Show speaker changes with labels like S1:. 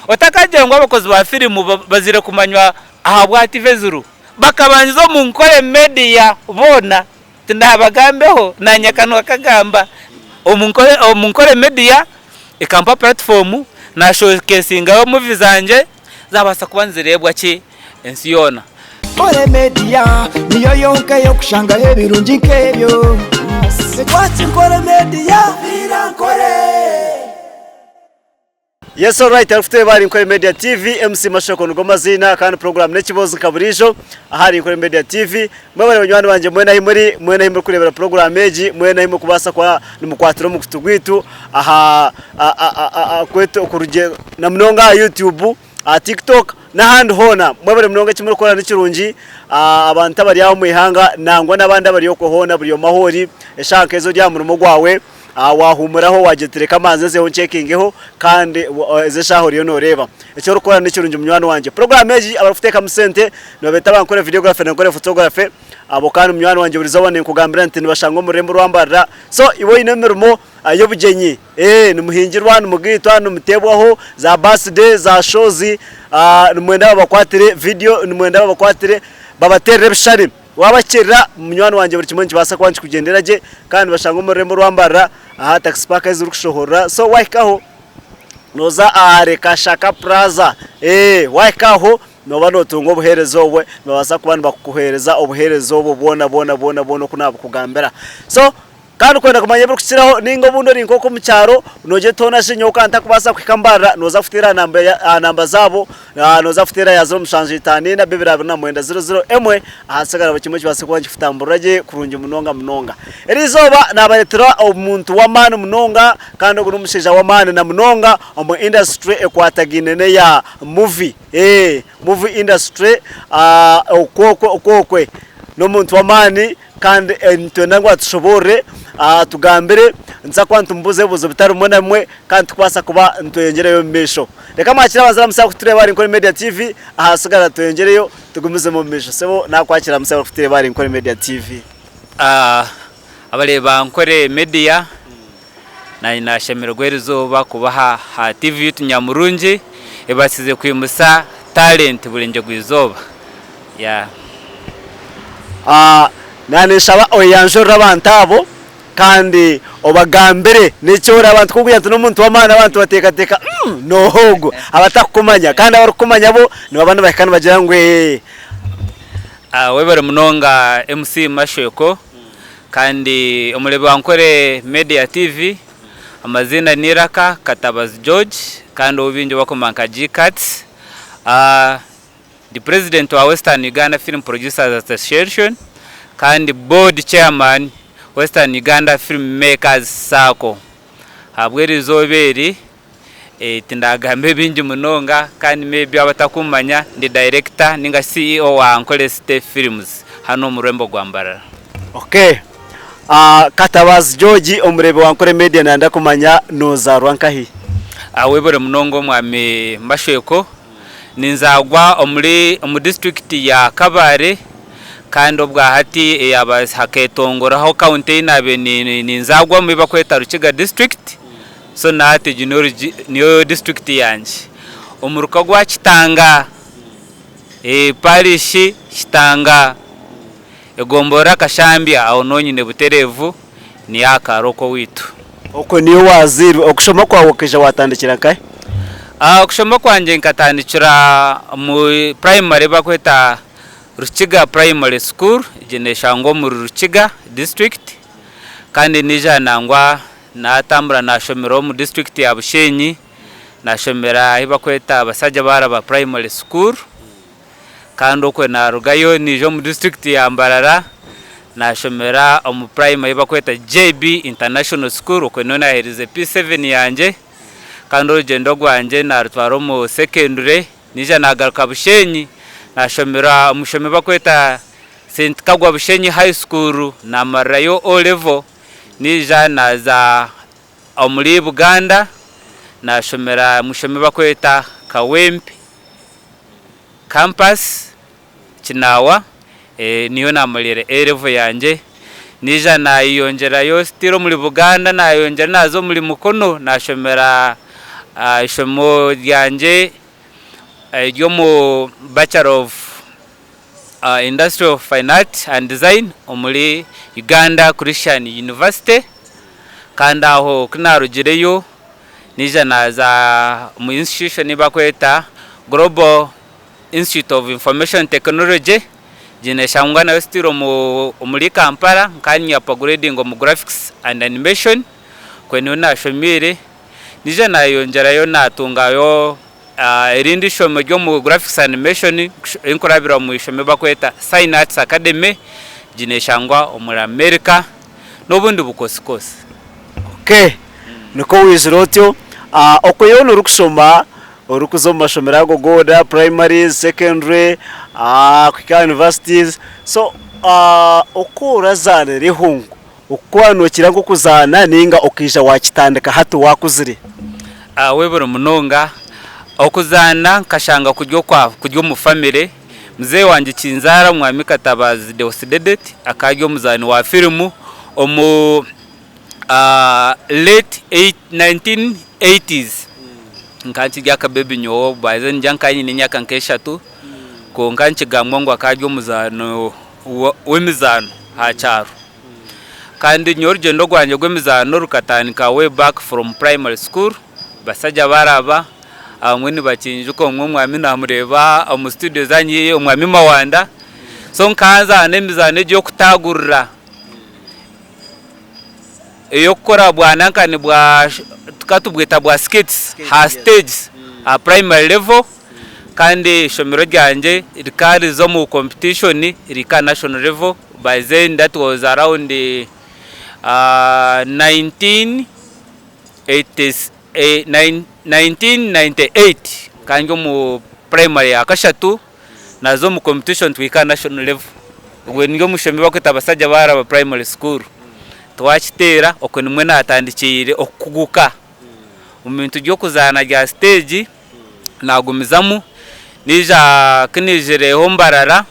S1: Otakagira ngu abakozi ba firimu baziire kumanywa ahabwa TV eziriho. Bakabanza omu Nkore Media boona, tindabagambeho naanye akanwa kagamba. Omu Nkore omu Nkore Media ekampa platform nashowcasingayo movie zangye zabaasa kuba nizireebwa ki ensi yoona.
S2: Nkore Media niyo yonka ey'okushangaho ebirungi nk'ebyo. Watch Nkore Media. Viira Nkore.
S3: Yes alright arikutureeba ahari Nkore Media TV, MC Mashoko nigo maziina kandi program n'ekiboozi nka buriijo ahari Nkore Media TV. Mwebare banywani bangye mwena ahi muri, mwena ahi murikureebera program egi, mwena ahi murikubaasa kuba nimukwatira omukutu gwaitu aha na munonga aha YouTube, aha TikTok n'ahandi hoona. Mwebare munonga eki murikukora ni kirungi. Abantu abari aha omu ihanga nangwa n'abandi abari okwe hoona buri omwe ahu ori, eshaaha nk'ezi ori aha murimo gwawe, Waahuumuraho waagyetereka amaanzi nzeho ncekingeho kandi ezi eshaaha oriyo nooreeba. Eki orikukora ni kirungi munywani wangye. Puroguraamu egi abarikuteekamu sente nibabeeta ba Nkore Videography na Nkore Photography. Abo kandi munywani wangye buri izooba ninkugambira nti nibashangwa omu rurembo rwa Mbarara. So iwe oine emirimo y'obugyenyi, ee nimuhingirwa, nimugaitwa, nimuteebwaho, za birthday, za shows, nimwenda babakwatire vidiyo, nimwenda babakwatire babateerere ebishushani. Waabakirira, munywani wangye buri kimwe nikibaasa kuba nikikugyendera gye kandi nibashanga omu rurembo rwa Mbarara aha taxi park ahu zirikushohorera. So waahikaho nooza ahari Kashaka Plaza, waahika aho nooba nootunga obuheereza obwe, nibabaasa kuba nibakuheereza obuheereza obwo bwona bwona bwona bwona oku naabukugambira. So Kandi kwenda kumanya ebirikukiraho nainga obundi ori nk'okwo omu kyaro noogira oti hoona shi nyowe ka ntakubaasa kuhika Mbarara, nooza kuteera aha namba aha namba zaabo, nooza kuteera ya ziro mushanju itaano ina bibiri abiri na mwenda ziro ziro emwe, ahasigara buri kimwe kibaase kuba nikikutamburira gye kurungi munonga munonga. Eri izooba naabareetera omuntu w'amaani munonga kandi ogu n'omushaija w'amaani na munonga omu industry ekwatagaine n'eya movie, movie industry okwokwe okwokwe n'omuntu w'amaani. Kandi nitwenda ngu atushoboorore, atugambire, nituza kuba nitumubuuza ebibuuzo bitari bimwe na bimwe kandi tukubaasa kuba nitweyongyerayo omu maisho. Reka mwakire abanzire amutsya kutureeba ahari Nkore Media TV, ahasigara tweyongyereyo tugumizemu omu maisho. Sebo nakwakira amutsya abarikutureeba ahari Nkore Media TV.
S1: Abareebi ba Nkore Media, naanye nashemererwa erizooba kuba aha TV yaitu nyamurungi ebaasize kwimutsya talent burengyerwa izooba.
S3: Naaba ninshaba oyeyanjurire abantu abo kandi obagambire n'eki ori. Abantu ku orikugira nti n'omuntu w'amaani abantu bateekateeka n'oha ogu? Abatakukumanya kandi abarikukumanya bo nibaba nibahika nibagira ngu eeh.
S1: Webare munonga MC Mashweko kandi omureebi wa Nkore Media TV. Amaziina ni Iraka Katabazi George kandi ou baingi barikumanya nka G-Kats. Ndi President wa Western Uganda Film Producers Association kandi Board Chairman Western Uganda Film Makers Sacco. Ahabw'erizooba eri tindagambe bingi munonga kandi maybe abatakummanya ndi Director ninga shi CEO wa Ankole City Films hanu omu rurembo rwa Mbarara.
S3: Okay. Katabazi George omureebi wa Ankole Media nayenda kumanya nozaarwa nkahi?
S1: Webare munonga Omwami Mashweko. Ninzaarwa omuri omu disiturikiti ya Kabale kandi obwahati eyaaba haketongoraho kaunti ei naabaire ninzaarwamu ei barikweta Rukiga disiturikiti, so nahati egi niyo disiturikiti yangye. Omuruka gwa Kitanga, parishi Kitanga, egomborora Kashambya aho niho nyine butereevu niyo aha kaaro k'owaitu.
S3: Okwo niyo waazairwe. Okushoma kwawe okaija waatandikira nkahi?
S1: Okushoma kwangye nkatandikira omu purayimare ei barikweta Rukiga Primary School, egyo neeshangwa omuri Rukiga disiturikiti kandi naija nangwa naatambura naashomera omu disiturikiti ya Bushenyi, naashomera ahu barikweta Basajjabaraba Primary School. Kandi okwe narugayo naija omu disiturikiti ya Mbarara nashomera omu purayima ei barikweta JB International School okwe niho naherize P7 yangye kandi orugyendo rwangye narutwara omu secondary naija nagaruka Bushenyi nashomera omu ishomero eri barikweta St Kagwa Bushenyi High School namarirayo O level naija naza omuri Buganda nashomera omu ishomero eri barikweta Kawempe Campus Kinaawa niyo naamariire A level yangye, naija naayeyongyerayo still omuri Buganda naayongyera naaza omuri Mukono naashomera Eishomo ryangye ery'omu Bachelor of Industrial Fine Art and Design omuri Uganda Christian University kandi aho ku naarugireyo naija naaza omu institution ei barikweta Global Institute of Information Technology egyo neeshangwa nayo still omuri Kampala nkaba ni upgradinga omu graphics and animation okwe niho naashomiire. Naija naayeyongyerayo naatungayo erindi ishomo ry'omu graphics animation erikurabira omu ishomo eri barikweta Sign Arts Academy, egi neeshangwa omuri America n'obundi bukoosi-koosi.
S3: Okay, nikwo waizire otyo. Okwe yoona orikushoma, orikuza omu mashomero ago goona, primaries, secondary, kuhika aha universities, so oku orazaanira eihungu, Oku waaba nookira nk'okuzaana nainga okaija waakitandika hati waakuzire?
S1: Webare munonga. Okuzaana nkashanga kuri okwa kuri omu family. Muzei wangye kinzaara Mwami Katabaazi Deusdedit akaba ari omuzaani wa firimu omu late 1980's. Nkaba nkiri akabebi nyowe by then nkaba nyine emyaka nk'eshatu kwonka nikigambwa ngu akaba ari omuzaani w'emizaano aha kyaro. Kandi nyowe orugyendo rwangye rw'emizaano rukatandika way back from primary school, basajja baraba, abamwe nibakinjuka omwe omwami namureeba omu studio zanyu omwami Mawanda, so nkanzaana emizaano egi ey'okutaagurira, ey'okukora bwa nankani bwa tukatubweta bwa skits aha stage aha primary level. Kandi eishomero ryangye rikaba ririza omu competition rihika aha national level by then that was around 1998 nkaba ndi omu primary ya kashatu naza omu competition twahika aha national level obwe ndi omu ishomero barikweta Basajja Baaraba primary school twakiteera okwe nimwo natandikiire okukuguka omu bintu by'okuzaana bya stage. Naagumizamu naija ku naizireho Mbarara.